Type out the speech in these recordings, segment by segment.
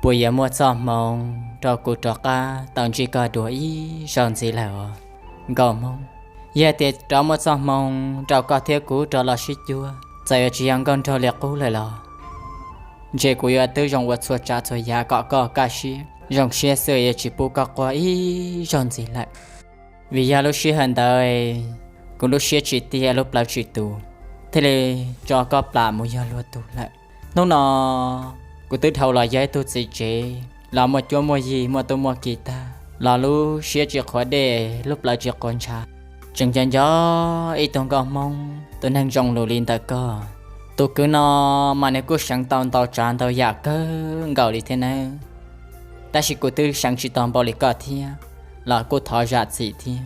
Puas yuav muaj txoj hmoo rau kuv rov qab tau ntsib koj dua ib zaug ntxiv lawm os nkauj hmoob? Yog tias rov muaj txoj hmoo rau koj thiab kuv rov los sib cuag, txawm yuav tsis yog nkauj nraug li qub lawm los ntshe kuv yuav twb zoo ua txhua tsav txhua yam kom koj kaj siab. Zoo siab xwb yuav tsis pub koj quaj ib zaug ntxiv lawm. Vim yog lub sij hawm ntawd kuv lub siab tsis tiaj lub plawv tsis tus, thiaj li tso koj plam mus yog luag tug lawm. Hnub no kuv twb dhau los yog ib tug txiv tsev, los muaj cuab muaj yig muaj tub muaj ki tag los lub siab tsis qhuav dej lub plawv tsis qhuav ntshav. Tseem nco nco ib tug nkauj hmoob tus neeg zoo lus li ntawm koj. Tus kwv no mas nws kuj seev tau ntau tsav ntau yam kawg nkaus li thiab nawb, tab sis kuv twb seev tsis tau npaum li koj thiab, los kuj thov zam txim thiab.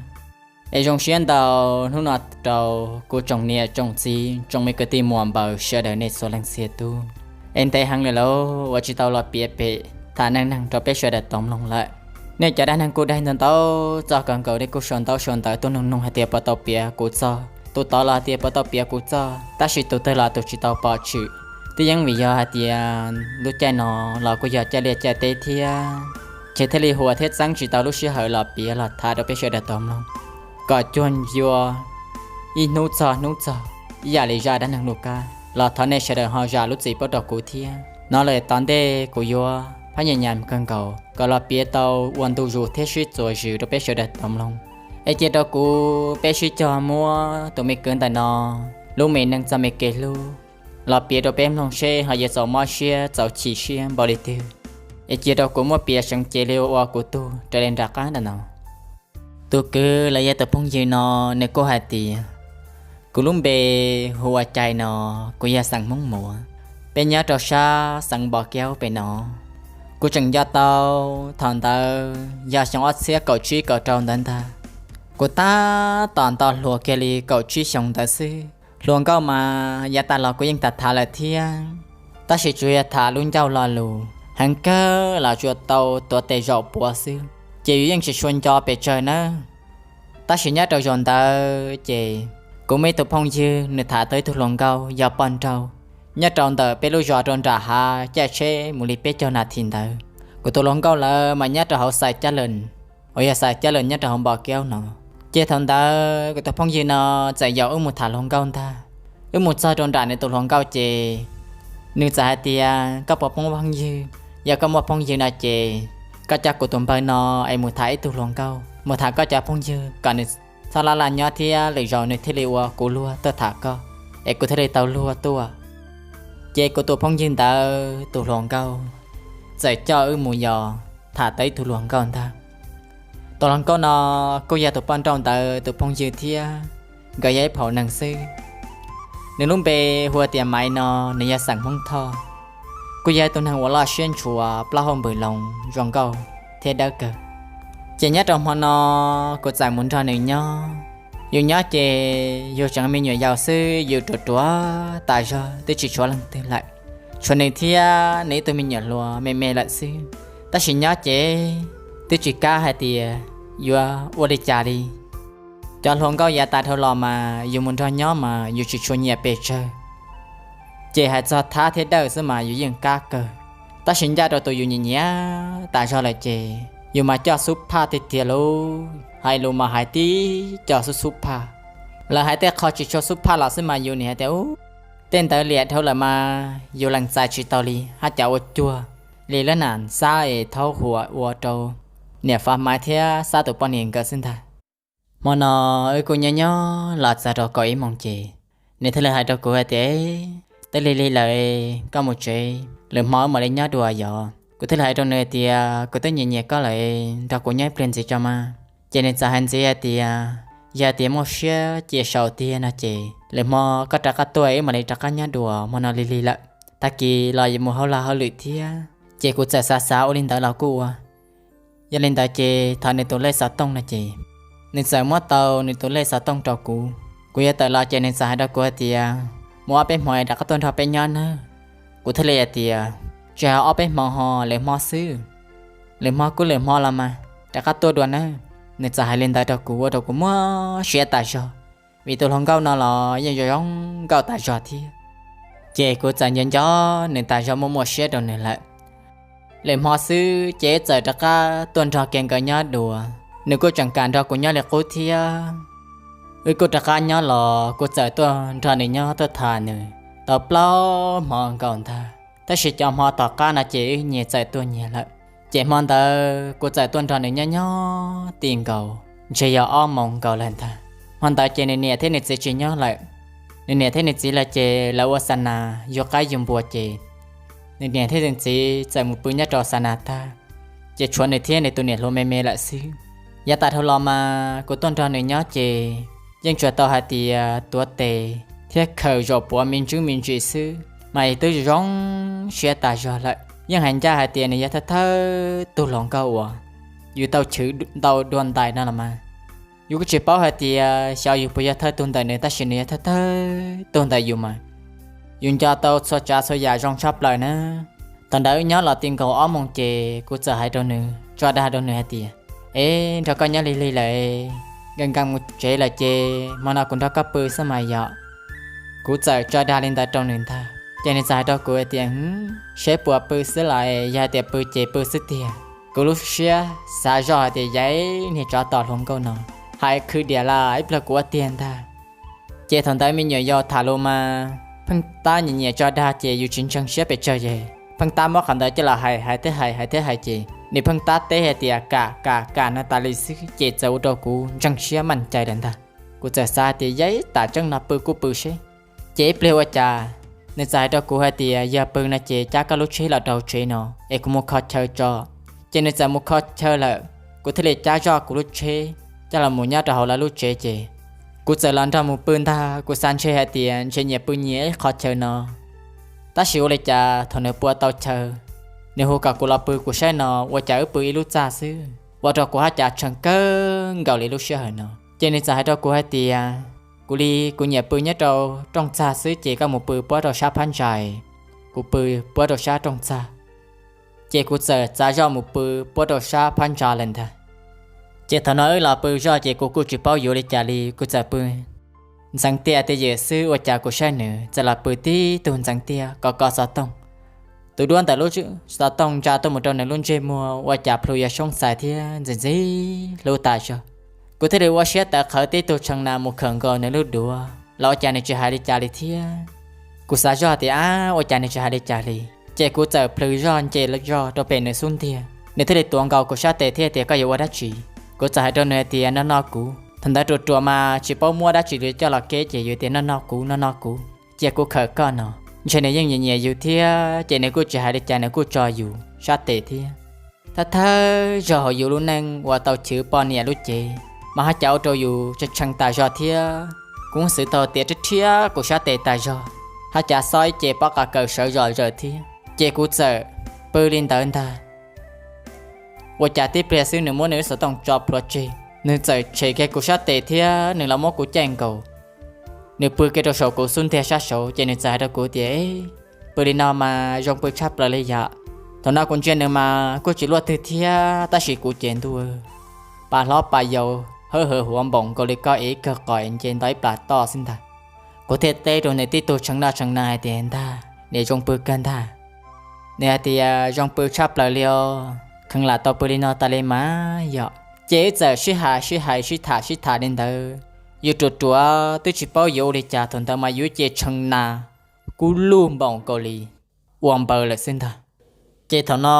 Es zoo siab ntau hnub no rau kuv tsoom niam tsoom txiv tsoom me kwv tij muam npaws sawv daws nej txhua leej txhia tub. Es ntev heev lawm lauj uas tsis tau los piav pem tham neej neeg rau peb sawv daws tau mloog lawm. Nej cov dab neeg kuj daig ntau ntau txog kawg nkaus, nej kuj sau ntaub sau ntawv tuaj nug nug hais tias puas tau piav kuv txog, tus tod los hais tias puas tau piav kuv txog, tab sis tus twg los tus tsis tau pom tshwm. Twb yeej vim yog hais tias lub caij no los kuj yog caij liaj caij teb thiab, ces thiaj li huas thiab txeeb tsis tau lub sij hawm los piav los tham rau peb sawv daws tau mloog kom cuag ncua ib hnub txog hnub txog ib yam li zaj dab neeg Lus Kab. Los thov nej sawv daws ho zam lub txim pub rau kuv thiab. Hnov lawm tom ntej kuv yuav phab nyas nyas kawg nkaus kom los piav tau ua ntu zus thiab sib txuas zws rau peb sawv daws tau mloog. Es cia rau kuv peb sib cog muab tus me kwv ntawm no lub me neej txog me kev hlub los piav rau peb mloog seb ho yuav txaus mob siab txaus chim siab npaum li twg. Es cia rau kuv muab piav seev cev li ua kuv tug raws li nram qab ntawm no. Tus kwv los yog tus phooj ywg no nws kuj hais tias, kuv lub npe hu ua Cai no, kuv yog xeem Hmoob Muas, peb nyob rau sab xeev Npos Kiaub pem no. Kuv tseem nco tau thaum ntawd yog xyoo ob txhiab kaum tsib kaum rau ntawd ntag. Kuv tab tom nto hluas kiag li kaum tsib xyoo ntawd xwb. Hluas nkauj mas yav tas los kuv yeej tham tham lawm thiab, tab sis tsuas yog tham lub ncauj lo lus, heev kawg los tsuas tau tuav tes zaum puav xwb, ces yus yeej tsis tshua nco pes tsawg nawb. Tab sis nyob rau zaum ntawd ces kuv muaj ib tug phooj ywg nws tham tau ib tug hluas nkauj yog poj nrauj nyob rau ntawm peb lub zos rau nram hav, caij tsheb mus li peb caug nas this ntawd. Kuv tus hluas nkauj lawv mas nyob rau hauv Xais Cab Lees, uas yog Xais Cab Lees nyob rau hauv Npos Kiaub no. Ces thaum ntawd kuv tus phooj ywg no txawm yaum wb mus tham hluas nkauj ntag. Wb mus txog rau nram nws tus hluas nkauj ces nws txawm hais tias, koj puas muaj phooj ywg? Yog koj muaj phooj ywg no ces koj coj kuv tus npawg no es mus tham ib tug hluas nkauj, mus tham koj cov phooj ywg kom nws txhob laj laj nyob thiab lwm zaus nws thiaj li ua kuv luag tuaj tham koj, es kuv thiaj li tau luag tuaj. Ces kuv tus phooj ywg ntawd tus hluas nkauj txawm coj wb mus yos tham tau ib tug hluas nkauj ntag. Tus hluas nkauj no kuj yog tus poj nrauj ntawd tus phooj ywg thiab, nkawd yog ib phaum neeg xwb. Nws lub npe hu ua tias Maiv no, nws yog xeem Hmoob Thoj, kuj yog ib tug neeg uas loj siab ntshua, plaub hau npwm loos, zoo nkauj thiab dawb kawg. Ces nyob rau hmo no kuv txawm mus nrog nws nyob. Yus nyob ces yus tseem me nyuam yaus xwb, yus ruam ruam tas zog twb tsis tshuav leej twg lawm, tshuav nws thiab nws ib tug me nyuam hluas me me lawm xwb. Tab sis nyob ces twb tsis kam hais tias yuav ua li cas li. Cov hluas nkauj yav tas dhau los mas yus mus nrog nyob mas yus tsis tshua nyiam pes tsawg, ces hais txog thab thiab dawj xwb mas yus yeej kam kawg. Tab sis ncaj rau tus yus nyiam nyiam tas zog lawm ces yus mas coj xub phaj tiag tiag lauj, hais lus mas hais tib co xub xub phaj. Lawv hais tej qho tsis tshua xub phaj los xwb mas yus nim hais tias, u, tej ntawd liam dhau lawm mas yus lees txais tsis tau li, haj cas ua cuag li lab nam Xab es thaub huam ua rau niam Fav Maiv thiab Xab tus poj niam nkawd xwb ntag. Hmo no wb kuj nyob nyob los txog rau kaum ib moos ces nws thiaj li hais rau kuv hais tias, twb lig lig lawm, koj mus tsev, lwm hmo wb mam li nyob dua yos. Kuv thiaj li hais rau nws hais tias, kuv twb nyiam nyiam koj lawm, nrog kuv nyob ib pliag ntxiv tso mas. Ces nws txawm hais ntxiv hais tias, yog tias muaj siab cia sau tiag no ces lwm hmo koj rov qab tuaj wb mam li rov qab nyob dua, hmo no lig lig lawm, tag kis los yuav mus hauj lwm hauj lwm thiab. Ces kuv txawm xav xav ua li ntawd los kuj ua. Yog li ntawd ces thov nws tus lej xov tooj no ces nws txawm muab tau nws tus lej xov tooj rau kuv. Kuv yuav tawm los ces nws txawm hais rau kuv hais tias, mus ob peb hmo es rov qab tuaj nrog peb nyob nawb. Kuv thiaj li hais tias, tsis hais ob peb hmo ho, lwm hmo xwb, lwm hmo kuj lwm hmo los mas, rov qab tuaj dua nawb. Nws txawm hais li ntawd rau kuv ua rau kuv muaj siab tas zog, vim tus hluas nkauj no los yeej zoo zoo nkauj tas zog thiab. Ces kuv txawm nco nco nws tas zog muaj muaj siab rau nws lawm. Lwm hmo xwb ces wb txawm rov qab tuaj nrog kiag nkawd nyob dua. Nws kuj tseem kam nrog kuv nyob li qub thiab. Wb kuj rov qab nyob los kuv txawm tuaj nrog nws nyob tuaj tham nws tau plaub hmo nkaus ntag, tab sis cov hmo tom qab no ces wb nyias txawm tuaj nyias lawm. Ces hmo ntawd kuv txawm tuaj nrog nws nyob nyob ti nkaus, ntshe yog ob moos nkaus lawm ntag. Hmo ntawd ces nws niam thiab nws txiv tsis nyob lawm. Nws niam thiab nws txiv lawm ces lawv ua xa nas yug qaib yug npua ces nws niam thiab nws txiv txawm mus pw nyob rau xa nas tag, ces tshuav nws thiab nws tus niam hluas me me lawm xwb. Yav tas dhau los mas kuv tuaj nrog nws nyob ces yeej tsuas tau hais tias tuav tes thiab khaws zaum puav me ntsis me ntsis xwb mas twb zoo siab tas zog lawm. Yeej hais ncaj hais tias nws yog thawj thawj tug hluas nkauj uas yus tau chwv ntau dua ntais no los mas. Yus kuj tsis paub hais tias xyov yus puas yog thawj tug ntawm nws, tab sis nws yog thawj thawj tug ntawm yus mas yus nco tau txhua tsav txhua yam zoo tshaj plaws na. Thaum ntawd wb nyob los ti nkaus ob moos ces kuv txawm hais rau nws, tso dag rau nws hais tias, Es, nrog koj nyob lig lig lawm, nkees nkees mus tsev lawm ces hmo no kuv nrog koj pw xwb mas yom. Kuv txawm tso dag li ntawd rau nws ntag ces nws txawm hais rau kuv hais tias, Seb puas pw xwb los, yog hais tias pw ces pw xwb tiag. Kuv lub siab xav zoj hais tias, Yais, niag tsov tom hluas nkauj no, hais khwv diam las ib pliag kuv ua tiag ntag. Ces thaum ntawd me nyuam yaus tham lus mas pheej tab nyiam nyiam tso dag ces yus tsis ntseeg siab pes tsawg ces pheej tab muab qhov ntawd coj los hais, hais thiab hais, hais thiab hais ces nws pheej tab teb hais tias kam kam kam no tas li xwb ces txawm ua rau kuv ntseeg siab maj cai lawm ntag. Kuv txawm xav hais tias, Yais, tam tseeb no pw kuj pw seb. Ces ib pliag ua cas nws txawm hais rau kuv hais tias, Yog pw no ces cab koj lub tsheb los rau tsev no es kuv mus kho chaw tso. Ces nws txawm mus kho chaw lawm, kuv thiaj li cab zoj kuv lub tsheb coj los mus nyob rau hauv lawv lub tsev ces kuv txawm los nrog mus pw ntag. Kuv xav ntshe hais tias ntshe nyias pw nyias ib qho chaw no, tab sis ua li cas thaum nws pua tau chaw, nws hu kom kuv los pw kuv saib no ua cas wb pw ib lub txaj xwb, ua rau kuv hab cas tshee kawg nkaus li lub sij hawm no. Ces nws txawm hais rau kuv hais tias, Kuv li kuv nyiam pw nyob rau rooj txag xwb ces koj mus pw puab rau sab phab ntsa, kuv pw puab rau sab rooj txag. Ces kuv txawm txav zoj mus pw puab rau sab phab ntsa lawm ntag. Ces thaum no wb los pw zoj ces kuv kuj tsis paub yuav li cas li, kuv txawm pw ntxeev tiaj twj ywm xwb, ua cas kuv saib nws txawm los pw tib tug ntxeev tiaj kov kov xov tooj. Tus duab ntawm lub xov tooj ntsa tuaj mus rau nws lub ntsej muag ua cas plhu yuav soob xais thiab ntxim ntxim hlub tas zog. Kuv thiaj li ua siab tawv qhawv tib tug tshee na mus khawm nkaus nws lub duav los ua cas nws tsis hais li cas li thiab. Kuv xav zoj tias, Ab, ua cas nws tsis hais li cas li? Ces kuv txawm plhws zoj nce zoj rau pem nws xub ntiag, nws thiaj li tuav nkaus kuv sab tes thiab tias, Koj yuav ua dab tsi? Kuv txawm hais rau nws hais tias, Noj noj kuv. Thaum ntawd ruam ruam mas tsis paub muab dab tsi li coj los keb ces yus tias, Noj noj kuv, noj noj kuv, cia kuv khawm koj no. Ntshe nws yeej nyiam nyiam yus thiab ces nws kuj tsis hais li cas, nws kuj tso yus sab tes thiab. Thawj thawj zaug hauv yus lub neej uas tau chwv poj niam lub cev mas haj cas ua rau yus tshee tshee tas zog thiab. Kuv xwv tau tias rhiab rhiab kuv sab tes tas zog, haj cas xob ib ce pob qa kaws sawv zom zaws thiab. Ces kuv txawm pw li ntawd ntag. Ua cas tib pliag xwb nws muab nws lub xov tooj tso plhuav tseg, nws txawm tshem kiag kuv sab tes thiab nws los muab kuv caij nkaus. Nws pw kiag rau saum kuv xub ntiag sab saud ces nws txawm hais rau kuv tias, Pw li no mas zoo pw tshaj plaws li yom. Thaum no kuv ntsia nws mas kuj tsis luaj twg thiab tab sis kuv ces ntuj, pas hlob pas yau, hawb hawv huav npaum nkaus li koj ev ib kawg qos es nce nto ib plas toj xwb ntag. Kuv thiaj teb rau nws tib tug tshee noj tshee na hais tias, Ntag, niam zoo pw kawg ntag. Nws hais tias, Zoo pw tshaj plaws li os, kheev lam tau pw li no tas li mas yom. Ces wb txawm sib hais sib hais sib tham sib tham li ntawd. Yus ruam ruam twb tsis paub yuav ua li cas, thaum ntawd mas yus ib ce tshee na kub lug npaum nkaus li ua npaws lawm xwb ntag. Ces thaum no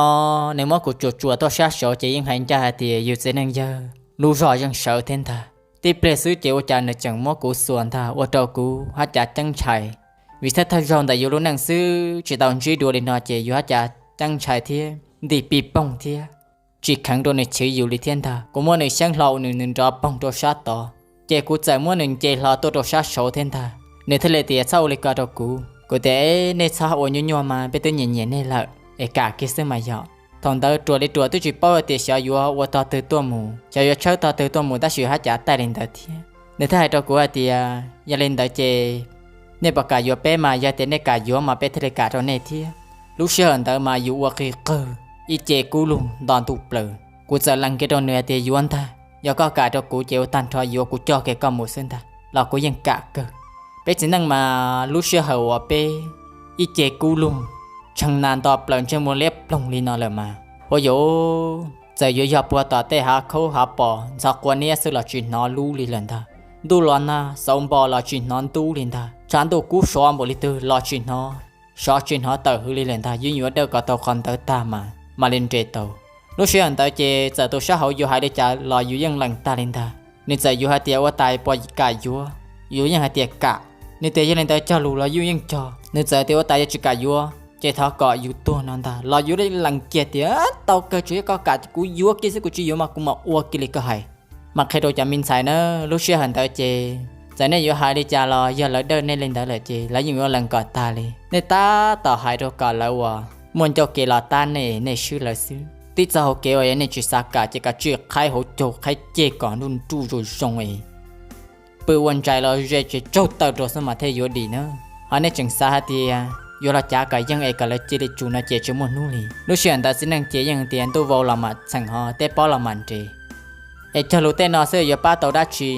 nws muab kuv tsuam tsuam tuaj sab saud ces yeej hais ncaj hais tias yus txiv neej yawg lub zog yeej sawv thiab ntag. Tib pliag xwb ces ua cas nws tseem muab kuv xuas ntag ua rau kuv haj cas ceeb ntshai. Vim thawj thawj zaug ntawm yus lub neej xwb tsis tau ntsib dua li no ces yus haj cas ceeb ntshai thiab ntim pij poog thiab tsis kheev rau nws chwv yus li thiab ntag. Kuv muab nws xyeeb hlo ua nws nws nrov poog rau sab tod, ces kuv txawm muab nws nce hlo tuaj rau sab saud thiab ntag. Nws thiaj li tias, Txhob ua li ko rau kuv. Kuv tias, Nej txhob ua nyuaj nyuaj mas, peb twb nyiam nyiam nej lawm es kam kiag xwb mas yog. Thaum ntawd ruam li ruam twb tsis paub tias xyov yuav ua tog twg tuaj mus, xyov yuav tshawb tog twg tuaj mus tab sis haj cas taij li ntawd thiab. Nws thiaj hais rau kuv hais tias, Yog li ntawd ces nej puas kam yuav peb mas, yog tias nej kam yuav mas peb thiaj li kam rau nej thiab. Lub sij hawm ntawd mas yus ua qig qawg ib ce kub lug nto ntuj plaws. Kuv txawm lees kiag rau nws hais tias, Yuav ntag, yog koj kam rau kuv ces ua tag nrho yuav kuv coj kiag koj mus xwb ntag los kuv yeej kam kawg. Peb txiv neej mas lub sij hawm uas peb ib ce kub lug tshee na nto plaws ntsej muag liab ploog li no lawm mas ua yuav, txawm yuav yog puag tom tej hav khaub hav pos ntxhov quav niab xwb los tsis hnov lub li lawm ntag. Ntuj los nag xauv npo los tsis hnov ntub li ntag, tshav ntuj kub sov npaum li twg los tsis hnov sov tsis hnov tawm hws li lawm ntag, yeej yuav dawj kom tau qhov ntawd tag mas mam li nres tau. Lub sij hawm ntawd ces txawm tus sab hauv yuav hais li cas los yus yeej lees tag li ntag. Nws txawm yuav hais tias ua tais puas kam yuav, yus yeej hais tias kam. Nws tias yog li ntawd cog lus los yus yeej cog. Nws txawm tias ua tais yog tsis kam yuav ces thov kom yus tuag no ntag los yus lees kiag tias tau kawg, tsuas yog koj kam kuv yuav kiag xwb, kuv tsis yuav mas kuv mam ua kiag li koj hais. Mas qhia rau cov me ntxhais na, lub sij hawm ntawd ces txawm nej yuav hais li cas los yog lawv dawj nej li ntawd lawm ces lawv yeej yuav lees kom tag li. Nej tab tom hais rau kom lawv uas muaj ncauj kev los tab nej, nej swb lawv xwb. Tib txoj hau kev uas yog nej tsis xav kam ces kav tsij qhaib hauv caug qhaib ceg kom nruj nruj zoo zoo es pw ua ntsais los ze tsis tsaug taw rau xwb mas thiaj yuav dim na. Ho nej tseem xav hais tias yuav los cav kom yeej es kom lawv cia li tsum no ces tsis muaj hnub li. Lub sij hawm ntawd txiv neej ces yeej tias ntuj vau los mam txheem ho teb pob los mam nres, es cog lus tej no xwb yuav pab tau dab tsi?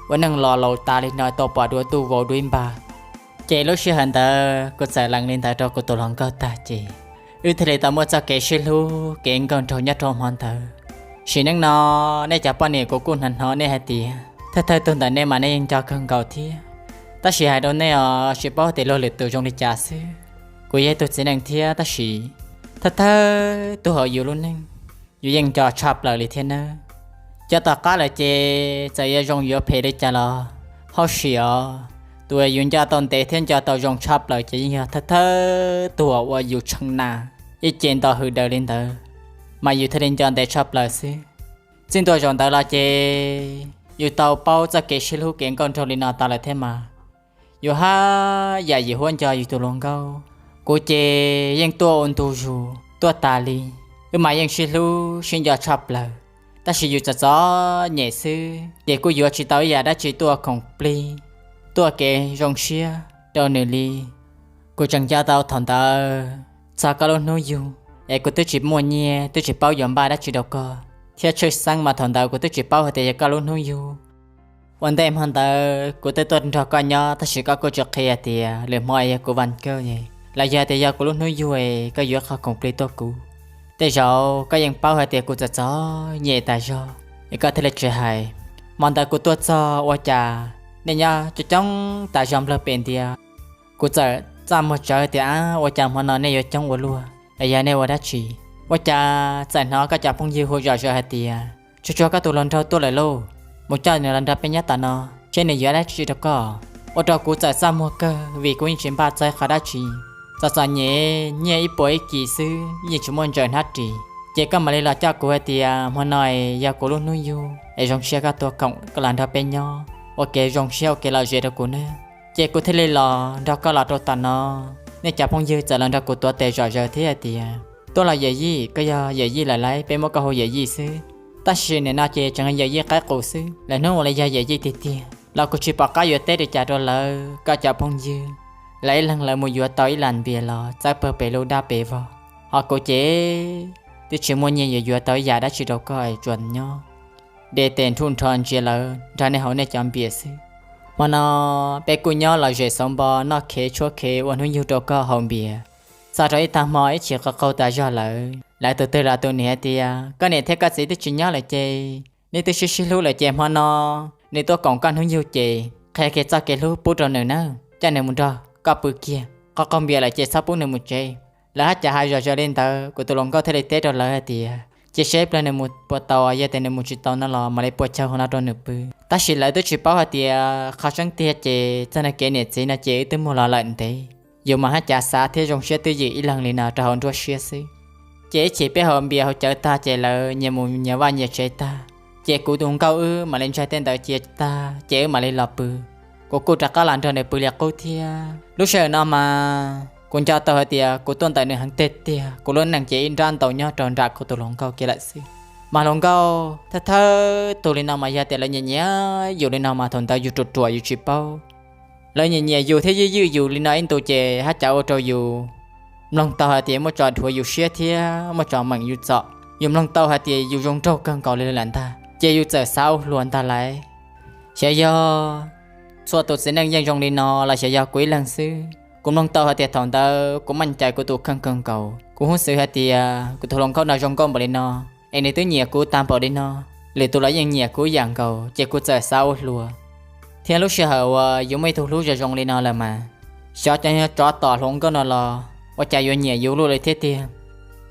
Ua neej los laus tas li no tau pom dua ntuj vau dua ib npag. Ces lub sij hawm ntawd kuv txawm lees li ntawd rau kuv tus hluas nkauj tag ces wb thiaj li tau muaj txoj kev sib hlub kev nkauj nraug nyob rau hmo ntawd. Sim neej no nej cov poj niam kuv kuj hnov hnov nej hais tias thawj thawj tug ntawm nej mas nej yeej nco kawg nkaus thiab. Tab sis hais rau nej os, tsis paub tias luag lwm tus zoo li cas xwb, kuv yog ib tug txiv neej thiab tab sis thawj thawj tug hauv yus lub neej yus yeej nco tshaj plaws li thiab nawb. Cov tom qab lawm ces txawm yuav zoo yuav phem li cas los hauj sim os, tus uas yus nco tau ntev thiab nco tau zoo tshaj plaws ces yeej yog thawj thawj tug uas ua yus tshee na ib ce nto hws daws li ntawd, mas yus thiaj li nco ntev tshaj plaws xwb. Txij ntua zaum ntawd los ces yus tau paub txoj kev sib hlub kev nkauj nraug li no tas lawm thiab mas yus haj yam yim huab nco yus tus hluas nkauj. Kuv ces yeej tuaj ua ntu zus tuaj tas li, wb mas yeej sib hlub sib nco tshaj plaws, tab sis yus txom txom nyem xwb ces kuj yuav tsis tau ib yam dab tsi tuaj khoom plig, tuaj kev zoo siab rau nws li. Kuv tseem nco tau thaum ntawd txog koj lub hnub yug es kuv twb tsis muaj nyiaj twb tsis paub yuav npaj dab tsi rau koj thiab tshwj xeeb mas thaum ntawd kuv twb tsis paub hais tias yog koj lub hnub yug. Ua ntej hmo ntawd kuv twb tuaj nrog koj nyob tab sis koj kuj tsis qhia tias lwm hmo yog kuv vas kawj los yog tias yog kuv lub hnub yug es koj yuav qhov khoom plig tuaj kuv. Tej zaum koj yeej paub hais tias kuv txom txom nyem tas zog es koj thiaj li tsis hais. Hmo ntawd kuv tuaj txog ua cas nej nyob coob coob tas zog nplawg pem ntiag. Kuv txawm txaj muag tsawv tias ab, ua cas hmo no nej yuav coob ua luaj los yog nej ua dab tsi? Ua cas txawm hnov koj cov phooj ywg hu zom zaws hais tias tsuag tsuag koj tus hluas nraug tuaj lawm lauj, mus coj nws los nrog peb nyob tom no seb nws yuav dab tsi rau koj. Ua rau kuv txawm txaj muag kawg vim kuv yeej tsis npaj txog qhov dab tsi. Txom txom nyem, nyiaj ib puas ib kis xwb yeej tsis muaj ntsaws hnab ris, ces koj mam li los coj kuv hais tias hmo no es yog kuv lub hnub yug es zoo siab koj tuaj khoom koj los nrog peb nyob ua kev zoo siab ua kev lom zem rau kuv nawb. Ces kuv thiaj li los nrog koj los rau tom no. Nej cov phooj ywg txawm los nrog kuv tuav tes zom zaws thiab hais tias tuaj los yawm yij, koj yog yawm yij lawm lauj, peb muab koj hu yawm yij xwb. Tab sis nim no ces tseem yog yawm yij qaib qus xwb, lwm hnub ua li yog yawm yij tiag tiag los kuv tsis pom qab yuav teb li cas rau lawv, koj cov phooj ywg. Lawv ib leeg lawv mus yuav tau ib las npias los txawb pawg pem lub dab pem vog, ho kuv ces twb tsis muaj nyiaj yuav yuav tau ib yam dab tsi rau koj es tsuas nyob de tes nrhuj nrho ntsia lawv nrog nej haus nej cov npias xwb. Hmo no peb kuj nyob lom zem xauv npo noj khev tshuab khev ua hnub yug rau koj haus npias. Txog rau ib tag hmo ib chim qaug qaug tas zog lawm, lawv tus twg los tus niam hais tias koj niam thiab koj txiv twb tsis nyob lawm ces neb twb sib sib hlub lawm ces hmo no nws tuaj koom koj hnub yug ces qhia kiag txoj kev hlub pub rau nws nawb, coj nws mus nrog koj pw kiag, qaug qaug npias lawm ces txhob pub nws mus tsev. Lawv haj cas hais zom zaws li ntawd, kuv tus hluas nkauj thiaj li teb rau lawv hais tias cia seb pliag nws mus puas tau, yog tias nws mus tsis tau no los mam li pua chaw hauv no rau nws pw. Tab sis lawv twb tsis paub hais tias qhov tseeb tiag ces txog nws kev niam txiv no ces wb twb muaj los lawm ntev. Yus mas haj cas xav thiab zoo siab twj ywm ib leeg li no rau hauv nruab siab xwb. Ces ib chim peb haus npias haus cawv tag ces lawv nyias mus nyias vaj nyias tsev tag, ces kuv tus nkauj wb mam li ntsaig tej ntawd cia tag ces wb mam li los pw. Kuv kuj rov qab los nrog nws pw li qub thiab. Lub sij hawm no mas kuv nco tau hais tias kuv tuaj ntawm nws heev tiag tiag, kuv lub neej ces ib nrab ntau nyob rau nram kuv tus hluas nkauj kiag lawm xwb. Mas hluas nkauj thawj thawj tug li no mas yog tias lawv nyiam nyiam yus li no mas thaum ntawd yus ruam ruam yus tsis paub. Lawv nyiam nyiam yus thiab ywj ywj yus li no ib ntus ces haj cas ua rau yus mloog tau hais tias muaj tso dhuav yus siab thiab muaj tso meem yus txom. Yus mloog tau hais tias yus zoo nraug kawg nkaus li lawm ntag, ces yus txawm xav ua hluas ntag lauj. Xyov yog txhua tus txiv neej yeej zoo li no los xyov yog kuv ib leeg xwb. Kuv mloog tau hais tias thaum ntawd kuv meej cai kuv tus kheej kawg nkaus, kuv hub xwv hais tias kuv tus hluas nkauj no zoo nkauj npaum li no, es nws twb nyiam kuv tag npaum li no, lwm tus los yeej nyiam kuv yam nkaus, ces kuv txawm xav ua hluas. Thiab lub sij hawm uas yus muaj ib tug hlub zoo zoo li no lawm mas, xyov cov tsov tom hluas nkauj no los ua cas yuav nyiam yus luaj li thiab tiag.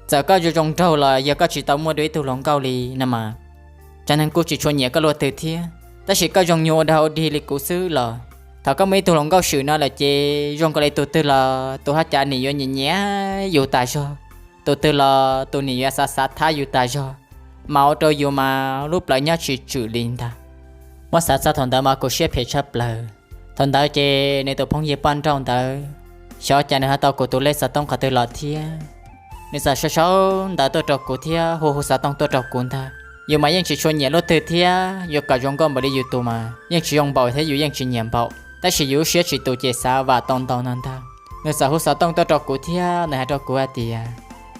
Txawm koj zoo zoo nraug los yog koj tsis tau muaj dua ib tug hluas nkauj li no mas, tsev neeg kuj tsis tshua nyiam koj luaj twg thiab. Tab sis koj zoo nyuag ua dog ua dig li kuv xwb los, thaum koj muaj ib tug hluas nkauj swm no lawm ces zoo nkaus li tus twg los tus haj cas nim yuav nyiam nyiam yus tas zog, tus twg los tus nim yuav xav xav thab yus tas zog, mas ua rau yus mas lub plawv nyob tsis tswm li ntag. Muab xav txog thaum ntawd mas kuv siab phem tshaj plaws. Thaum ntawd ces nws tus phooj ywg poj nrauj ntawd, xyov cas nws ho tau kuv tus lej xov tooj qhov twg los thiab, nws txawm sau sau ntawv tuaj rau kuv thiab hu hu xov tooj tuaj rau kuv ntag. Yus mas yeej tsis tshua nyiam luaj twg thiab, yuav kom zoo nkauj npaum li yus tus mas yeej tsis zoo npaum thiab yus yeej tsis nyiam npaum, tab sis yus lub siab tsis tus ces xav vam tau ntau no ntag. Nws txawm hu xov tooj tuaj rau kuv thiab nws hais rau kuv hais tias,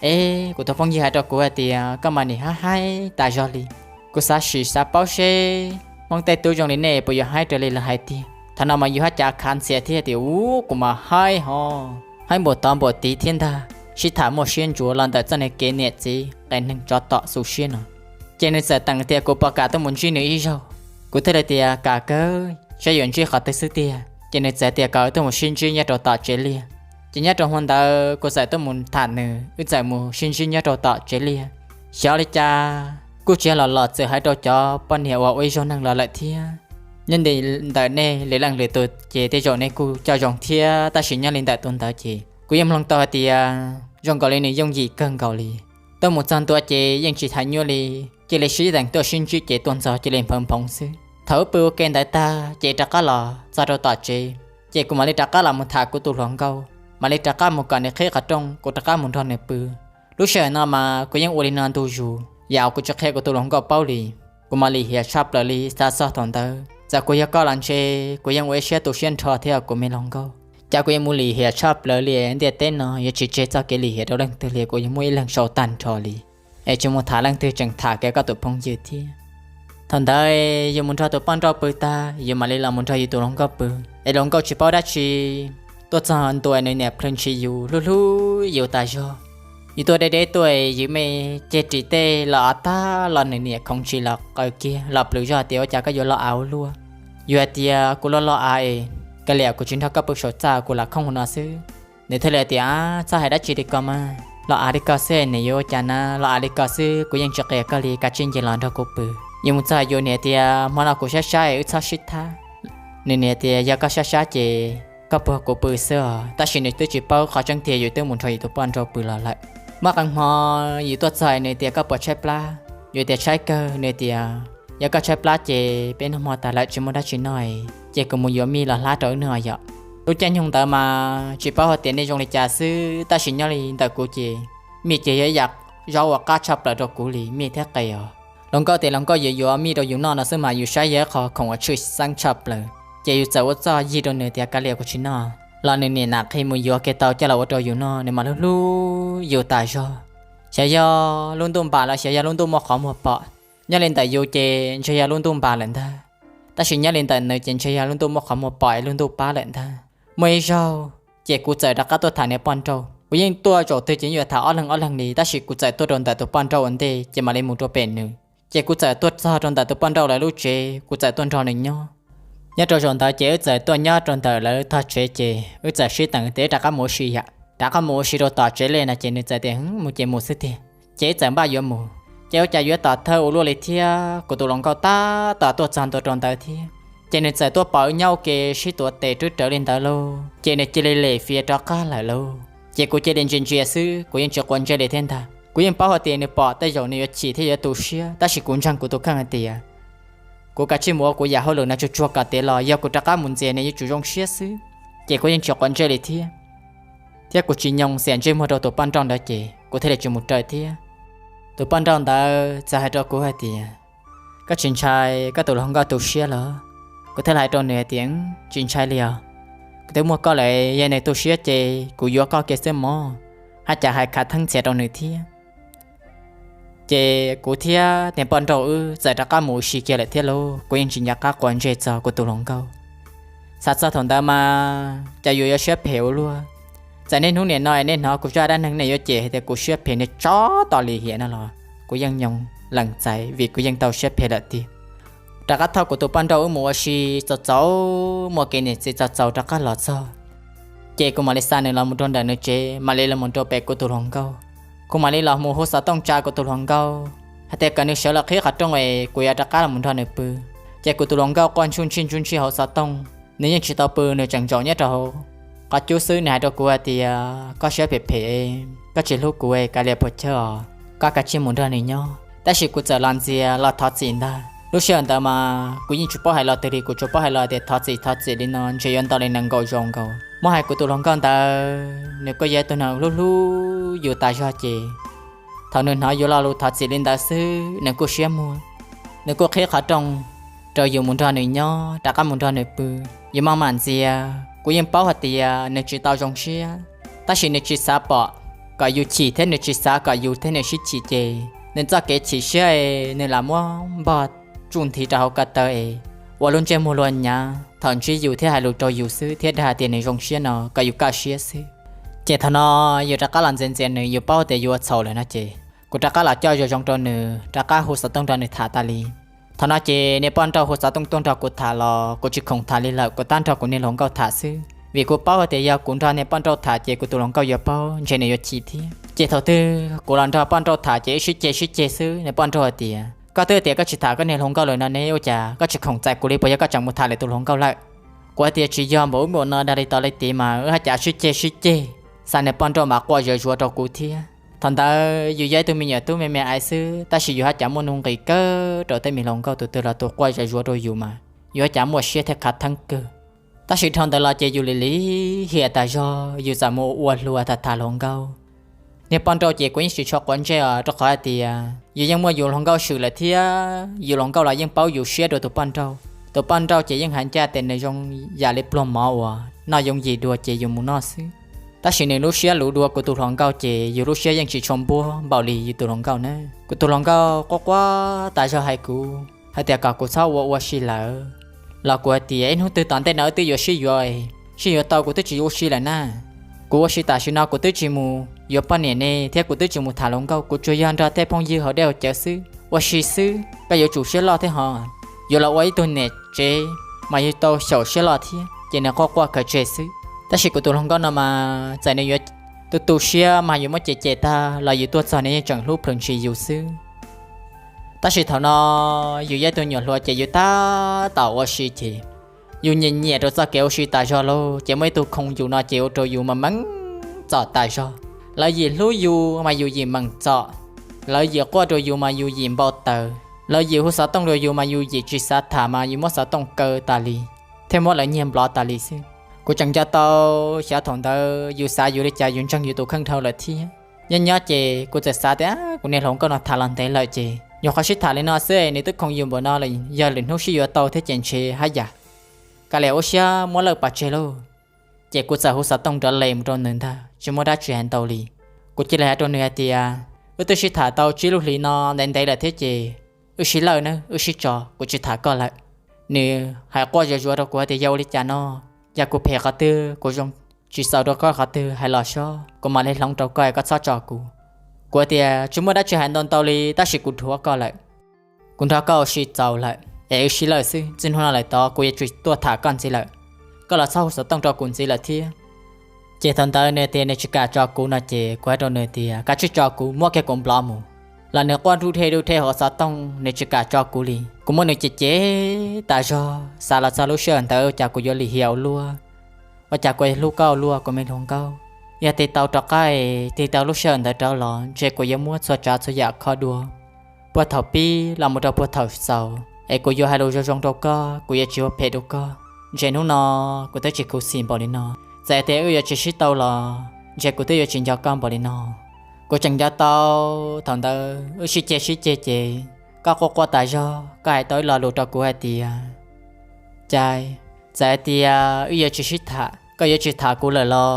es kuv tus phooj ywg hais rau kuv hais tias koj mas nim haib haib tas zog li. Kuv xav sim xav paub seb Hmoob tej tub zoo li nej puas yuav haib raws li lawv hais tiag. Thaum no mas yus haj cav khav ntxhias thiab tias, ub, kuv mas haib ho, haib npaum tod npaum tid thiab ntag. Sib tham muaj siab ntsuav los ntawm txoj niag kev niam txiv qias neeg tsov tom xu siab no. Ces nws txawm teem tias kuv puas kam tuaj mus ntsib nws ib zaug. Kuv thiaj li tias kam kawg, saib yuav ntsib qhov twg xwb tiag. Ces nws txawm tias kom wb tuaj mus sib ntsib nyob rau tom tsev liaj. Ces nyob rau hmo ntawd kuv txawm tuaj mus tham nws, wb txawm mus sib ntsib nyob rau tom tsev liaj. Xyov li cas kuj tsis yog los los txawm hais rau cov poj niam uas ua ib zaug neeg los lawm thiab. Nyob li ntawm nej lwm leej lwm tus ces tej zaum nej kuj coj zoo thiab, tab sis nyob li ntawm tus ntawd ces kuv yeej mloog tau hais tias zoo nkaus li nws yooj yim kawg nkaus li. Tuaj mus txog ntua ces yeej tsis tham nyuaj li, cia li sib teem tuaj sib ntsib ces tuaj ntxog cia li nphawv nphoov xwb. Thaum wb pw ua ke ntawd tag ces rov qab los txog rau tom tsev, ces kuv mam li rov qab los mus tham kuv tus hluas nkauj, mam li rov qab mus kom nws qhib qhov rooj kuv rov qab mus nrog nws pw. Lub sij hawm no mas kuv yeej ua li no ntu zus, yam kuv tsis qhia kuv tus hluas nkauj paub li. Kuv mas lim hiam tshaj plaws li, xav txog thaum ntawd txawm kuv yog koj los ntshe kuv yeej ua ib siab tu siab nrho thiab kuv me hluas nkauj. Cas kuv yuav mus lim hiam tshaj plaws li, ntiaj teb no yuav tsis tseg txoj kev lim hiam rau leej twg li, kuv yuav muab ib leeg sau tag nrho li, es tsis mus tham leej twg, tseem tham kiag koj tus phooj ywg thiab. Thaum ntawd yus mus nrog tus poj nrauj pw tag, yus mam li los mus nrog yus tus hluas nkauj pw, es hluas nkauj tsis paub dab tsi, tuaj txog ntua nws niam plhws ntshis yus, hlub hlub yus tas zog. Yus tuaj deb deb tuaj, yus me ceg ris tej los av tag los nws niam khoov ntshis los qaws kiag los plhws zog tias ua cas koj yuav loj av ua luaj. Yus hais tias kuv loj loj av es kav liam kuv tsis nrog koj pw saum txaj, kuv lam khooj no xwb. Nws thiaj li tias, txhob hais dab tsi li ko mas, loj av li ko xwb nws yuav ua cas na, loj av li ko xwb kuv yeej tsis qias koj li, kav tsij nce los nrog kuv pw. Yus mus txog yus niam tias hmo no kuv sab sab es wb txhob sib thab. Nws niam tias yog koj sab sab ces koj puag kuv pw xwb os, tab sis nws twb tsis paub qhov tseeb tiag yus twb mus nrog yus tus poj nrauj pw los lawm. Muaj qee hmo yus tuaj txog nws tias koj puas tshaib plab, yus tias tshaib kawg, nws tias yog koj tshaib plab ces peb noj hmo tas lawm tsis muaj dab tsi noj, ces kuv mus yuav mij los hlab rau wb noj yom. Lub caij nyoog ntawd mas tsis paub hais tias nej zoo li cas xwb, tab sis nyob li ntawm kuv ces mij ces yog ib yam zaub uas qab tshaj plaws rau kuv li, mij thiab qe os. Hluas nkauj tias hluas nkauj yuav yuav mij rau yus noj no xwb mas yus saib yog ib qho khoom uas tshwj xeeb tshaj plaws, ces yus txawm ua txoj yig rau nws tias kav liam kuv tsis noj, los nws niam nam qhi mus yuav kiag tau coj los ua rau yus noj, nws mas hlub hlub yus tas zog. Xyov yog lub ntuj npam los xyov yog lub ntuj muaj qhov muag pom, nyob li ntawm yus ces ntshe yog lub ntuj npam lawm ntag, tab sis nyob li ntawm nws ces ntshe yog lub ntuj muaj qhov muag pom es lub ntuj pab lawm ntag. Muaj ib zaug ces kuv txawm rov qab tuaj tham nws poj nrauj, kuv yeej tuaj zaum twg ces yeej yuav tham ob leeg ob leeg li, tab sis kuv txawm tuaj rau ntawm tus poj nrauj ua ntej ces mam li mus rau pem nws. Ces kuv txawm tuaj txog rau ntawm tus poj nrauj lawv lub tsev, kuv txawm tuaj nrog nws nyob. Nyob rau zaum ntawd ces wb txawm tuaj nyob rau ntawm lawv tog tsev ces wb txawm sib teem tias wb rov qab mus ua si yam, rov qab mus ua si rau tom tsev liaj no ces nws txawm tias mus ces mus xwb tiag. Ces wb txawm npaj yuav mus, ces ua cas yuav tom thawj ua luaj li thiab kuv tus hluas nkauj tab tom tuaj txog ntua rau ntawd thiab. Ces nws txawm tuaj pom wb nyob ua ke sib tuav tes rwb rawv li ntawd lauj, ces nws cia li lem fiav rov qab lawm lauj. Ces kuv cia li ntsia ntsia xwb, kuv yeej tsis quav ntsej li thiab ntag. Kuv yeej paub hais tias nws pom tej zaum nws yuav chim thiab yuav tu siab, tab sis kuv ntseeg kuv tus kheej hais tias kuv kav tsij mus ua kuv yam hauj lwm no tsuag tsuag kom tiav los yog kuv rov qab mus ntxias nws yuav tsum zoo siab xwb. Ces kuv yeej tsis quav ntsej li thiab, thiab kuv tsis nyoo xiam ntsej muag rau tus poj nrauj ntawd ces kuv thiaj li tsis mus raws thiab. Tus poj nrauj ntawd txawm hais rau kuv hais tias, koj tsis ntshai koj tus hluas nkauj tu siab los? Kuv thiaj li hais rau nws hais tias, tsis ntshai li os, kuv twb muaj koj lawm, yog nws tu siab ces kuv yuav koj kiag xwb mog, haj cas hais khav theeb ntxhias rau nws thiab. Ces kuv thiab tus poj nrauj wb txawm rov qab mus ua si kiag lawm thiab lauj, kuv yeej tsis nco qab quav ntsej txog kuv tus hluas nkauj. Xav txog thaum ntawd mas cas yus yuav siab phem ua luaj, Txawm niaj hnub nim no es nej hnov kuv zaj dab neeg nej yuav cem hais tias kuv siab phem nej tso tau li hiam no los kuv yeej nyoos lees txais vim kuv yeej tau siab phem lawm tiag. Rov qab thauj kuv tus poj nrauj wb mus ua si txaus txaus, muaj kev niam txiv txaus txaus rov qab los txog, ces kuv mam li xa nws los mus rau ntawm nws tsev, mam li los mus rau pem kuv tus hluas nkauj. Kuv mam li los mus hu xov tooj tsa kuv tus hluas nkauj hais tias kom nws sawv los qhib qhov rooj es kuv yuav rov qab los mus nrog nws pw. Ces kuv tus hluas nkauj quaj ntsuj ntsij ntsuj ntsij hauv xov tooj, nws yeej tsis tau pw, nws tseem ntsaum nyob rau hauv qhov cub xwb. Nws hais rau kuv hais tias koj siab phem phem, koj tsis hlub kuv, kav liam puas chawj os, koj kav tsij mus nrog nws nyob. Tab sis kuv txawm los ntxias los thov txim ntag. Lub sij hawm ntawd mas kuv yeej tsis paub hais los twg li, kuv tsuas paub hais los tias thov txim thov txim li no ntshe yuav ntau li nees nkaum zaus nkaus. Muab hais kuv tus hluas nkauj ntawd nws kuj yog ib tug neeg hlub hlub yus tas zog ces thaum nws hnov yus lo lus thov txim li ntawd xwb nws kuj siab muag, nws kuj qhib qhov rooj rau yus mus nrog nws nyob, rov qab mus nrog nws pw. Yus maj mam ntxias, kuv yeej paub hais tias nws tsis tau zoo siab, tab sis nws tsis xav pom kom yus chim thiab nws tsis xav kom yus thiab nws sib chim ces nws txoj kev chim siab es nws lam muab npog tsuj nthi rau hauv ko taw es ua lub ntsej muag luag nyav thaum ntsib yus thiab hais lus rau yus xwb thiab dag hais tias nws zoo siab no kom yus kaj siab xwb. Ces thaum no yus rov qab los ntxias ntxias nws, yus paub tias yus ua txhaum lawm no ces kuv rov qab los coj zoo zoo rau nws, rov qab hu xov tooj nrog nws tham tas li. Thaum no ces niag poj nrauj hu xov tooj tuaj nrog kuv tham los kuv tsis khoom tham li lawm, kuv tab nrog kuv niag hluas nkauj tham xwb, vim kuv paub hais tias yog kuv nrog niag poj nrauj tham ces kuv tus hluas nkauj yuav paub ntshe nws yuav chim thiab. Ces thaum twg kuv los nrog poj nrauj tham ces wb sib ceg sib ceg xwb. Niag poj nrauj hais tias koj twb tias koj tsis tham koj niag hluas nkauj lawm no ne, ua cas koj tsis khoom txais kuv li, puas yog koj tseem mus tham lwm tus hluas nkauj lawm? Kuv hais tias tsis yog npaum ub npaum no, dag li tod li tid mas wb haj cas sib ceg sib ceg. Xa niag poj nrauj mas quaj zuav zuav rau kuv thiab. Thaum ntawd yus yog ib tug me nyuam tub me me aiv xwb tab sis yus haj cas muaj nuj nqis kawg rau tej me hluas nkauj tus twg los tus quaj zuav zuav rau yus mas yus haj cas muaj siab thiab khav theeb kawg. Tab sis dhau ntawd los ces yus lim lim hiam tas zog, yus txawm mus ua hluas tham tham hluas nkauj. Niag poj nrauj ces kuv yeej tsis tshua quav ntsej os, rau qhov hais tias yus yeej muaj yus hluas nkauj swm lawm thiab yus hluas nkauj los yeej paub yus siab dua tus poj nrauj. Tus poj nrauj ces yeej hais ncaj tias nws zoo yam li pluag mov uas noj yooj yim dua ces yus mus noj xwb. Tab sis nws lub siab luv dua kuv tus hluas nkauj ces yus lub siab yeej tsis tshua npuab npaum li yus tus hluas nkauj na. Kuv tus hluas nkauj quaj quaj tas zog hais kuv hais tias kom kuv txhob ua ua si lawm, los kuv hais tias ib hnub twg tom ntej no wb twb yuav sib yuav, sib yuav tau kuv twb tsis ua si lawm na. Kuv ua si tam sim no kuv twb tsis mus yuav poj niam ne thiab kuv twb tsis mus tham hluas nkauj, kuv tsuas yog nrog tej phooj ywg haus dej haus cawv xwb, ua si xwb. Koj yuav tsum siab loj thiab hos, yuav los ua ib tug niam tsev mas yus tau xyaum siab loj thiab. Ces nws quaj quaj khaws tseg xwb. Tab sis kuv tus hluas nkauj no mas txawm nws yuav tu tu siab mas yus muab cem cem tag los yus tuaj txog nws yeej tseem hlub plhws ntshis yus xwb. Tab sis thaum no yus yog ib tug nyuam hluas ces yus tab tom ua si ces yus nyiam nyiam rau txoj kev ua si tas zog lauj, ces muaj ib tug khoo yus no ces ua rau yus mas meej txom tas zog. Lawv yim hlub yus mas yus yim meem txom, lawv yim quaj rau yus mas yus yim npau taws, lawv yim hu xov tooj rau yus mas yus yim tsis xav tham mas yus muab xov tooj kaw tas li, thiab muab lawv nyiag nplov tas li xwb. Kuv tseem nco tau xyov thaum ntawd yus xav yus li cas, yus ntseeg yus tus kheej dhau lawm thiab. Nyob nyob ces kuv txawm xav tias kuv niag hluas nkauj no tham los ntev lawm ces nyuam qhuav sib tham li no xwb nws twb khoo yus npaum no lawm, yog lwm hnub sib yuav tau thiab ces ntshe haj yam kav liam ua siab muab lawj pov tseg lauj. Ces kuv txawm hu xov tooj nrov les mus rau nws ntag, tsis muaj dab tsi hais ntau li. Kuv cia li hais rau nws hais tias wb twb sib tham tau tsib lub hlis no ntev ntev lawm thiab ces wb sib lawj nawb, wb sib tso, kuv tsis tham koj lawm. Nws hais quaj zuav zuav rau kuv hais tias yog ua li cas no, yog kuv phem qhov twg, kuv zoo tsis xaus rau koj qhov twg hais los sob, kuv mam li hloov rau koj es koj txhob tso kuv. Kuv hais tias tsis muaj dab tsi hais ntau ntau li tab sis kuv dhuav koj lawm. Kuv nrog koj ua si txaus lawm es wb sib lawj xwb, txij hnub no lawm tod kuv yuav tsis tuaj tham koj ntxiv lawm. Koj los txhob hu xov tooj rau kuv ntxiv lawm thiab. Ces thaum ntawd nws tias nws tsis kam tso kuv no ces kuv hais rau nws tias kav tsij tso kuv, muab kiag kuv nplov mus. Los nws quaj nruj dhej nruj dhej hauv xov tooj, nws tsis kam tso kuv li. Kuv muab nws cem cem tas zog, xav los txog lub sij hawm ntawd ua cas kuv yuav lim hiam ua luaj, ua cas kuv yuav hlub koj ua luaj kuv me hluas nkauj. Yog tig tau rov qab es tig tau lub sij hawm ntawd rov los ntshe kuv yuav muab txhua tsav txhua yam kho dua, puag thaum pib los mus rau puag thaum xaus, es kuv yuav hais lus zoo zoo rau koj, kuv yuav tsis ua phem rau koj. Ntshe hnub no kuv twb tsis khuv xim npaum li no. Txawm tias wb yuav tsis sib tau los ntshe kuv twb yuav tsis nco koj npaum li no. Kuv tseem nco tau thaum ntawd wb sib ceg sib ceg ces koj quaj quaj tas zog, koj hais tau ib lo lus rau kuv hais tias Cai, txawm hais tias wb yuav tsis sib tham, koj yuav tsis tham kuv lawm los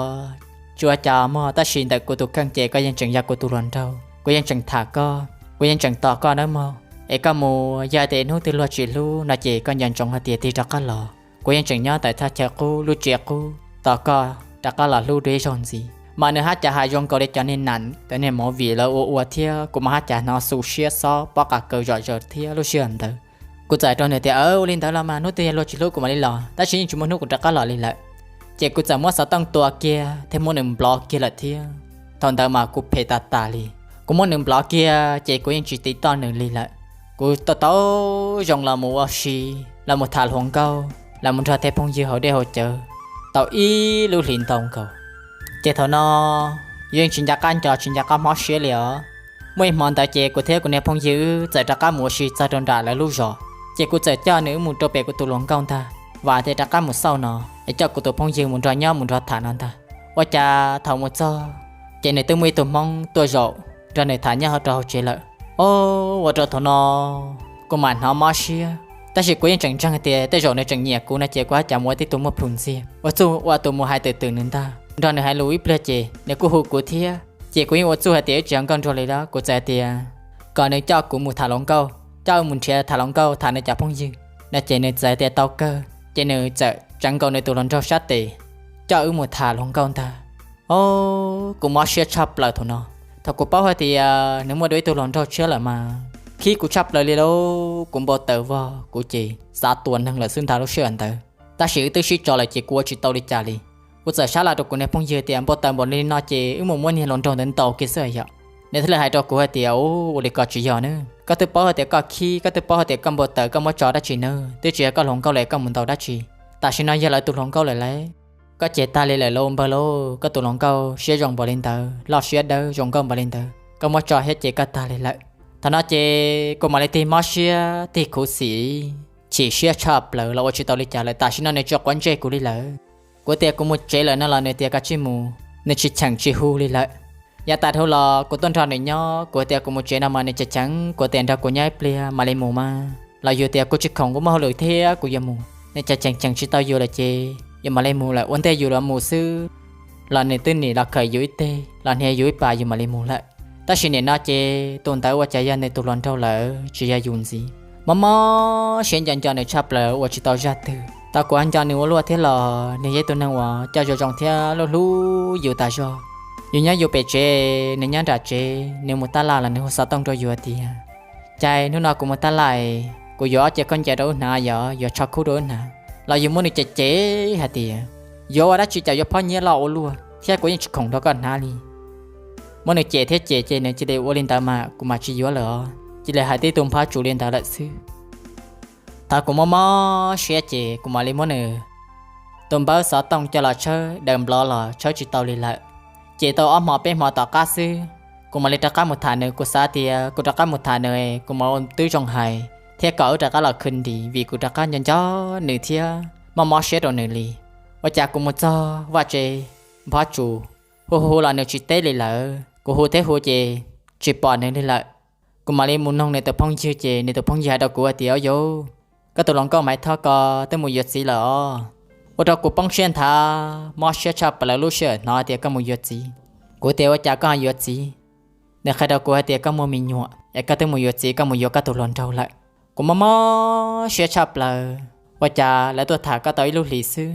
tsis ua cas mog, tab sis ntawm kuv tus kheej ces koj yeej tseem yog kuv tus hluas nraug, kuv yeej tseem tham koj, kuv yeej tseem tos koj nawb mog. Es koj mus, yog hais tias hnub twg luag tsis hlub no ces koj nco ntsoov hais tias tig rov qab los, kuv yeej tseem nyob ntawm thaj chaw qub lub tsev qub tos koj rov qab los hlub dua ib zaug ntxiv. Mas nws haj cas hais zoo nkaus li cov niag nam, cov niag movie lawv ua ua thiab, kuv mas haj cas hnov xu siab xob pob qa kaws zom zaws thiab lub sij hawm ntawd. Kuv txawm hais rau nws tias, Aws, ua li ntawd los mas hnub twg yog luag tsis hlub kuv mam li los, tab sis yeej tsis muaj hnub kuv rov qab los li lawm. Ces kuv txawm muab xov tooj tua kiag thiab muab nws nplov kiag lawm thiab. Thaum ntawd mas kuv phem tas tas li. Kuv muab nws nplov kiag ces kuv yeej tsis tiv toj nws li lawm. Kuv tau tau zoo los mus ua si, los mus tham hluas nkauj, los mus nrog tej phooj ywg haus dej haus cawv tau ib lub hlis ntau nkaus. Ces thaum no yus yeej tsis nco qab nco tsis nco qab mob siab li os. Muaj ib hmo ntawd ces kuv thiab kuv niag phooj ywg wb txawm rov qab mus ua si txog rau nram lawv lub zos, ces kuv txawm coj nws wb mus rau pem kuv tus hluas nkauj ntag, vam tias rov qab mus xauj no es coj kuv tus phooj ywg mus nrog nyob mus nrog tham no ntag. Ua cas thaum mus txog ces nws twb muaj ib tug Hmoob tuaj zaum nrog nws tham nyob rau hauv tsev lawm. Os, ua rau thaum no kuv mam hnov mob siab, tab sis kuv yeej tseem ntseeg tias tej zaum nws tseem nyiam kuv no ces kuv haj cas mus ua tib tug muaj plhus ntxiag, ua txuj ua tus mus hais twm twm nws ntag, nrog nws hais lus ib pliag ces nws kuj hu kuv thiab. Ces kuv yeej ua txuj hais tias wb tsis yog nkauj nraug li lawm, kuv txawm hais tias kom nws coj kuv mus tham hluas nkauj, coj wb mus nrhiav tham hluas nkauj tham nws cov phooj ywg no ces nws txawm hais tias tau kawg, ces nws txawm tseev nkaus nws tus hluas nraug sab tes coj wb mus tham hluas nkauj ntag. Os, kuv mob siab tshaj plaws thaum no. Thaum kuv paub hais tias nws muaj dua ib tug hluas nraug tshiab lawm mas khib kuv tshaj plaws li lauj. Kuv npau taws vog kuv ces xav tua neeg lawm xwb ntag lub sij hawm ntawd. Tab sis wb twb sib tso lawm ces kuv ua tsis tau li cas li. Kuv txawm sab laj rau kuv niag phooj ywg tias npau taws npaum li no ces wb mus muab niag hluas nraug ntawd ntaus kiag xwb yom. Nws thiaj li hais rau kuv hais tias, Ua li ko tsis yog na, koj twb paub hais tias koj khib, koj twb paub hais tias koj npau taws, koj muab tso dab tsi na, twb tsis yog koj hluas nkauj lawm koj mus ntaus dab tsi? Tam sim no yog lawv tus hluas nkauj lawm lauj. Koj ces tag li lawm lauj npawg lauj, koj tus hluas nkauj siab zoo npaum li ntawd, loj siab dawb zoo nkauj npaum li ntawd, koj muab tso thiab ces koj tag li lawm. Thaum no ces kuv mam li tig mob siab tig khuv xim, chim siab tshaj plaws los ua tsis tau li cas lawm, tam sim no nws tsis quav ntsej kuv li lawm. Kuv tias kuv mus tsev lawm no los nws tias kav tsij mus, nws tsis cheem tsis hu li lawm. Yav tas dhau los kuv tuaj nrog nws nyob, kuv tias kuv mus tsev no mas nws cheem cheem, kuv tias nrog kuv nyob ib pliag mam li mus mas los yus tias kuv tsis khoom, kuv muaj hauj lwm thiab kuv yuav mus. Nws cas cheem cheem tsis tau yus lawm ces yus mam li mus lawm, ua ntej yus los mus xwb los nws twb nim los khawm yus ib teg los hnia yus ib pas yus mam li mus lawm. Tab sis nim no ces tus ntawd ua cas yog nws tus hluas nraug lawm tsis yog yus ntxiv. Mob mob siab nco nco nws tshaj plaws ua tsis tau zaj twg. Thaum kuv ho nco nws ua luaj thiab los nws yog ib tug neeg uas coj zoo zoo thiab hlub hlub yus tas zog. Yus nyob yus pem tsev, nws nyob nram tsev, nws mus tab laj los nws hu xov tooj rau yus tias, Cais, hnub no kuv mus tab laj, kuv yuav ob ce khaub ncaws rau wb hnav, yog yuav tsho khub rau wb hnav. Los yus muab nws cem cem hais tias, Yuav ua dab tsi, cas yuav phob nyiab loj ua luaj thiab, kuv yeej tsis khoom nrog koj hnav li. Muab nws cem thiab cem ces nws cia li, Ua li ntawd mas kuv mam tsis yuav lawm os. Cia li hais tib tug nphob tsuas li ntawd lawm xwb. Thaum kuv mob mob siab ces kuv mam li muab nws tus npawb xov tooj coj los tshawb daws nplov los tshawb tsis tau li lawm. Ces tau ob hmo peb hmo tom qab xwb, kuv mam li rov qab mus tham nws. Kuv xav tias kuv rov qab mus tham nws, kuv mam ua tib zoo hais thiab kom wb rov qab los khwv ntis, vim kuv rov qab nco nco nws thiab mob mob siab rau nws li. Ua cas kuv mus txog vaj tse, nphob tsuas, hu hu los nws tsis teb li lawm, kuv hu thiab hu ces tsis pom nws li lawm. Kuv mam li mus noog nws tus phooj ywg ces nws tus phooj ywg hais rau kuv hais tias, Au yau, koj tus hluas nkauj Maiv Thoj ko twb mus yuav txiv lawm os. Ua rau kuv poob siab nthav, mob siab tshaj plaws lub sij hawm hnov tias koj mus yuav txiv. Kuv tias, Ua cas koj ho yuav txiv? Nws qhia rau kuv hais tias koj muaj me nyuam es koj twb mus yuav txiv, koj mus yuav koj tus hluas nraug lawm. Kuv mob mob siab tshaj plaws, ua cas lawv tuaj tham koj tau ib lub hlis xwb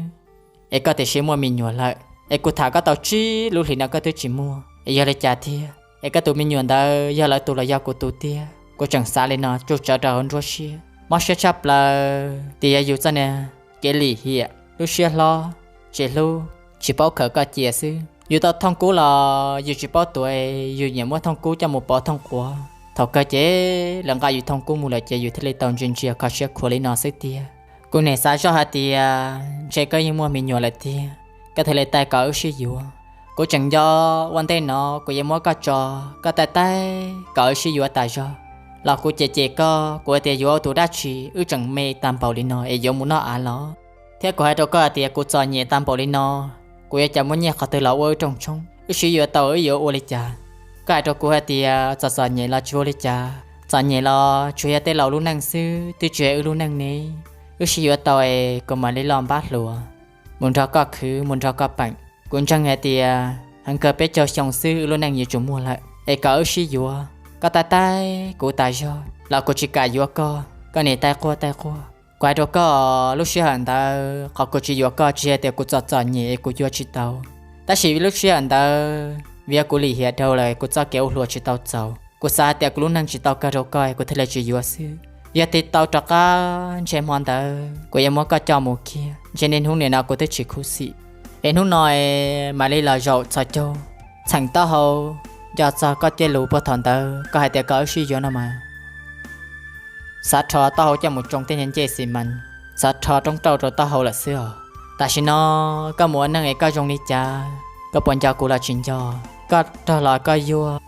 es koj tiam sis muaj me nyuam lawm, es kuv tham koj tau tsib lub hlis no koj twb tsis muaj, es yog li cas thiab? Es koj tus me nyuam ntawd yog lawv tus los yog kuv tus tiag? Kuv tseem xav li no tsuj tsawv rau hauv nruab siab, mob siab tshaj plaws tias yog yus txoj niag kev lim hiam, lub siab hlob, tsis hlub, tsis paub khaws koj cia xwb. Yus tau thooj kub los yus tsis paub tuav, yus nyiam muab thooj kub coj mus pov thooj quav. Thaum kawg ces lawv nqa yus thooj kub mus lawm ces yus thiaj li tau ntsia ntsia kho siab khuav li no xwb tiag. Kuv nim xav zoj hais tias ntshe koj yeej muaj me nyuam lawm tiag, koj thiaj li taij kom wb sib yuav. Kuv tseem nco ua ntej no kuv yuav muab koj tso, koj taij taij kom wb sib yuav tas zog, los kuv cem cem koj, kuv hais tias yuav ua tus dab tsi wb tseem me tag npaum li no es yuav mus noj av los? Thiab kuv hais rau koj hais tias kuv txom nyem tag npaum li no, kuv yuav cas muaj nyiaj qhov twg los ua wb rooj tshoob? Wb sib yuav tau wb yuav ua li cas? Koj hais rau kuv hais tias txom txom nyem los tsis ua li cas, txom nyem los tsuas yog tej laus lub neej xwb, twb tsis yog wb lub neej ne. Wb sib yuav tau es kuv mam li loj npab hluas, mus nrog koj khwv, mus nrog koj peem. Kuv ntseeg hais tias heev kawg peb caug xyoo xwb wb lub neej yuav tsum muaj lawm, es kom wb sib yuav. Koj taij taij kuv tas zog los kuv tsis kam yuav koj, koj nim taij quaj taij quaj. Kuv hais rau koj, lub sij hawm ntawd qhov kuv tsis yuav koj tsis yog tias kuv txom txom nyem es kuv yuav tsis tau, Tab sis lub sij hawm ntawd vim yog kuv lim hiam dhau lawm, kuv txoj kev ua hluas tsis tau txaus, kuv xav hais tias kuv lub neej tsis tau kawg rau koj, kuv thiaj li tsis yuav xwb. Yog tig tau rov qab ntshe hmo ntawd kuv yuav muab koj coj mus kiag, ntshe niaj hnub nim no kuv twb tsis khuv xim. Es hnub no es mam li los zaum txhos caug, txheem taub hau, nco txog koj tej lus puag thaum ntawd koj hais tias koj wb sib yuav no mas. Xav rho taub hau coj mus tsoo tej ncej xi mas, xav rho roob rauj rau taub hau lawm xwb os. Tam sim no koj mus ua neej es koj zoo li cas, koj puas nco kuv los tsis nco? Koj rog los koj yuag,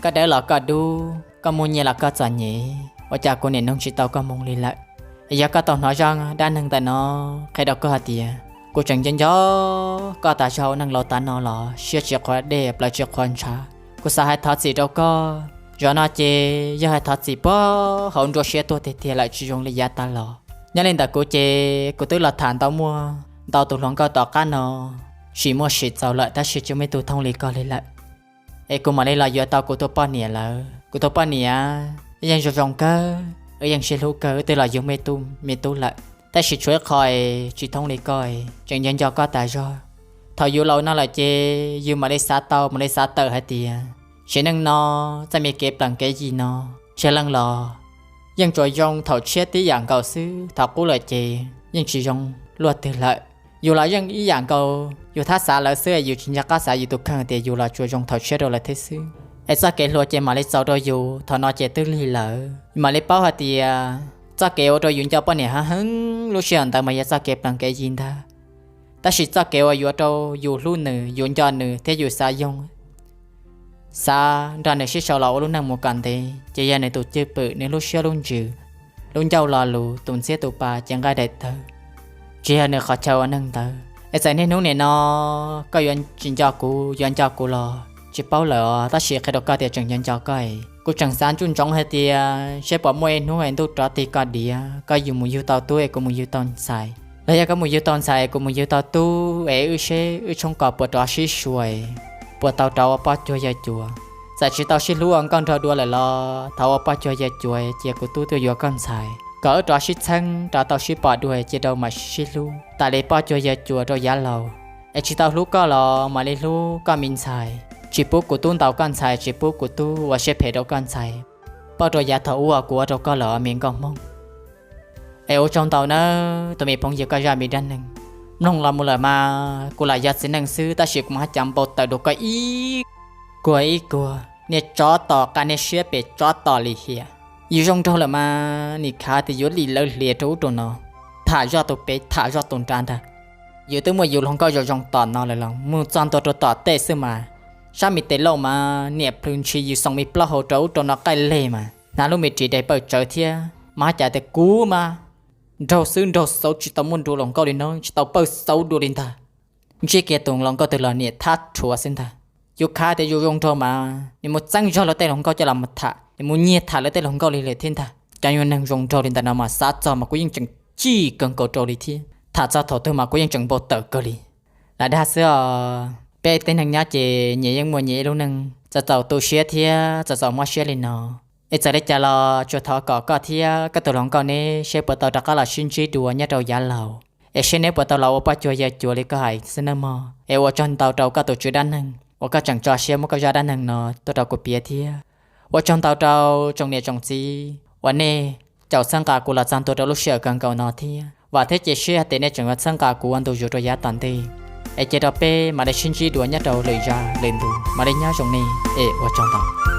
koj dawb los koj dub, koj muaj nyiaj los koj txom nyem, ua cas kuv niam nug tsis tau koj moo li lawm? Yog koj tau hnov zaj dab neeg ntawm no, qhia rau koj hais tias kuv tseem nco nco koj tas zog ua neej laus tas no los siab tsis qhuav dej plaws tsis qhuav ntshav. Kuv xav hais thov txim rau koj, zaum no ces yog hais thov txim puag hauv nruab siab tuag tiag tiag lawm tsis zoo li yav tas los. Nyob li ntawm kuv ces kuv twb los tham ntau muaj ntau tus hluas nkauj tom qab no, sim muaj sim txaus lawm tab sis tsis muaj ib tug thooj li koj li lawm. Es kuv mam li los yuav tau kuv tus poj niam lawm. Kuv tus poj niam yeej zoo zoo kawg, wb yeej sib hlub kawg, wb twb los yug me tub me tub lawm. Tab sis tshuav ib qho es tsis thooj li koj, tseem nco nco koj tas zog. Thaum yus laus no lawm ces yus mam li xav tau mam li xav tawm hais tias sim neej no txoj me kev plees kev yi no, tseg leej los yeej tsuas zoo thaum tshiab tib yam nkaus xwb, thaum qub lawm ces yeej tsis zoo luaj twg lawm. Yus los yeej ib yam nkaus, yus thab xav lawv xwb, yus tsis nco qab xav yus tus kheej tias yus los tsuas zoo thaum tshiab rau lawv thiab xwb. Es txoj kev hluas ces mam li txaus rau yus, thaum no ces twb lig lawm, mam li paub hais tias txoj kev ua rau yus nco poj niam heev heev lub sij hawm ntawd mas yog txoj kev plees kev yi ntag. Tab sis txoj kev uas yuav rau yus hlub nws, yus nco nws thiab yus xav yoog, xav nrog nws sib sau los ua lub neej mus kom ntev ces yog nws tus cwj pwm, nws lub siab lub ntsws, lub ncauj lo lus, tus ntxhiab tus pa, cev nqaij daim tawv, tsis yog nws qhov chaw ua neeg ntawd. Es txawm niaj hnub nim no koj yuav tsis nco kuv, yuav nco kuv los tsis paub lawm os, tab sis qhia rau koj tias tseem nco nco koj es kuv tseem xav ntsuj ntsoov hais tias seb puas muaj ib hnub es ntuj rov tig koj diav, koj yug mus yug tau tub es kuv mus yug tau ntxhais, los yog koj mus yug tau ntxhais es kuv mus yug tau tub es wb seb wb tshoob kos puas rov sib sua, puas tau rov ua poj cuag yawg cuas. Txawm tsis tau sib hlub ua nkauj nraug dua lawm los thov ua poj cuag yawg cuas cia kuv tub tuaj yuav koj ntxhais kom wb rov sib txheeb rov tau sib pom dua cia rau mam sib hlub tas li poj cuag yawg cuas rau yav laus. Es tsis tau hlub koj los mam li hlub koj me ntxhais, tsis pub kuv tub ntaus koj ntxhais, tsis pub kuv tub ua siab phem rau koj ntxhais, pauj rau yav thaum ub uas kuv ua rau koj lawm os me nkauj Hmoob. Es ua tsaug ntau nawb tus me phooj ywg koj zaj me dab neeg. Mloog los mus lawm mas kuv lam yog txiv neej xwb tab sis kuv mas haj cav npau taws dua koj ib kuag ib kuag, niag tsov tom qab niag siab pem tsov tom lim hiam. Yus zoo nraug lawm mas nim khav tias yuav lim lawv hlias rau ub rau no, tham zoj tus pem tham zoj tus nrad ntag. Yus twb muaj yus hluas nkauj zoo zoo tom no lawm los mus txog ntua rau tom tej xwb mas, sab me tes lauj mas niam plhws ntshis yus xoos me plaub hau rau ub rau no qaij leg mas hnav lub me ris dai pawj tsawv thiab mas haj cav tias kuv mas nraug xwb nraug xauv tsis tau muaj nrua hluas nkauj li no, tsis tau pawj xauv dua li ntag. Ntsib kiag tus hluas nkauj twg los niam thab rhuav xwb ntag. Yus khav tias yus zoo nraug mas nim mus txeeb zog luag tej hluas nkauj coj los mus tham, nim mus nyiag tham luag tej hluas nkauj li lawm thiab ntag. Cov nyuag neeg zoo nraug li ntawm no mas xav txog mas kuv yeej tseem cim kawg nkaus rau li thiab, tham txog thaum twg mas kuv yeej tseem npau taws kawg li. Lam dag xwb os, peb tej neeg nyob ces nyias yeej muaj nyias ib lub neej, txawm txaus tu siab thiab txawm txaus mob siab li no. Es txawm li cas los tsuas thov kom koj thiab koj tus hluas nkauj neb seb puas tau rov qab los sib ntsib dua nyob rau yav laus, es seb neb puas tau los ua poj cuag yawg cuas li koj hais xwb nawb mog. Es ua tsaug ntau rau koj tus tswv dab neeg uas koj tseem tso siab muab koj zaj dab neeg no tuaj rau kuv piav thiab ua tsaug ntau rau tsoom niam tsoom txiv uas nej caum txhawb nqa kuv los txog ntua rau lub sij hawm kawg nkaus no thiab. Vam thiab cia siab hais tias nej tseem yuav txhawb nqa kuv ua ntu zus rau yav tom ntej. Es cia rau peb mam li sib ntsib dua nyob rau lwm zaj lwm ntu, mam li nyob zoo nej es ua tsaug ntau.